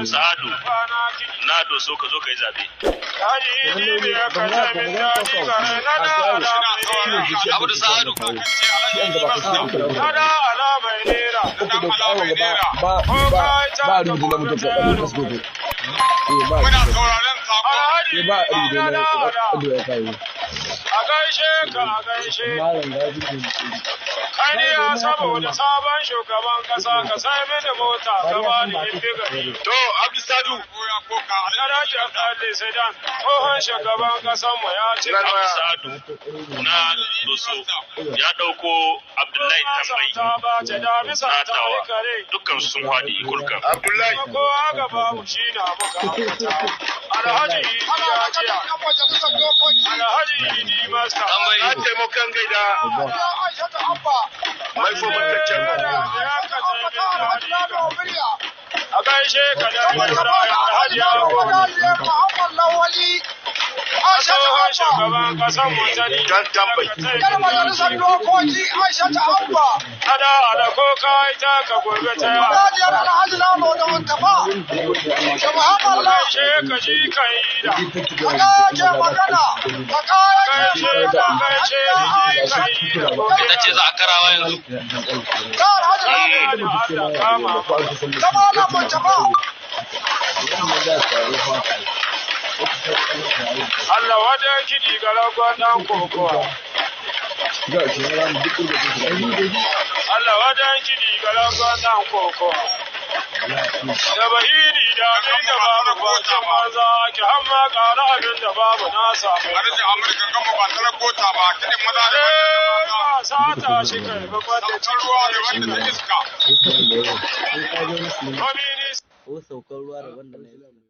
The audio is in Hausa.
Sa'adu na Doso, ka zo ka yi zabe. Abdu Sa'adu. Ba ba rubuta na mutum ka kasu ba. Muna sauraron sakon. Ba rubuta na ya kawo. A gaishe ka, a gaishe. Malam ga ji. Kai ne ya saboda sabon shugaban kasa ka sai mini mota ka bani in bi gari. To, Abdu Sadu. Darajar Ali Sedan, tsohon shugaban kasan mu ya ce. Abdu Sa'adu na Doso ya dauko Abdullahi Tambayi Ta bace damisa na ta Tawa. yi kare. Dukkan su sun faɗi kulkan. Abdullahi. Kowa gaba mu shi na muka ambata. Alhaji Idi ya ce, Alhaji Idi Masta. Tambayi. Na taimakon gaida mai fomantaccen. A gaishe ka da Ibrahim Alhaji Yakubu. Tsohon shugaban kasan mu ta ni. Dan Tambayi. Ada ala ko kai ta ka gobe ta ya. Gaishe ka ji kai da. Gaishe ka, gaishe ni ji kai da. Ita ce za a karawa yanzu. Allah kama. Allah wajen kiɗi ga ragon ɗan kokowa. Allah wajen kiɗi ga ragon ɗan kokowa. Da bahiri da abin da babu kwacin banza ake hamma ƙara abin da babu na samu. Arzikin Amurka gama ba tarar kota ba, kiɗin maza da Eh, ba sata shi kai ba kwanta saukar ruwa da wanda ta iska. Kwamini Ko saukar ruwa daban da na iska.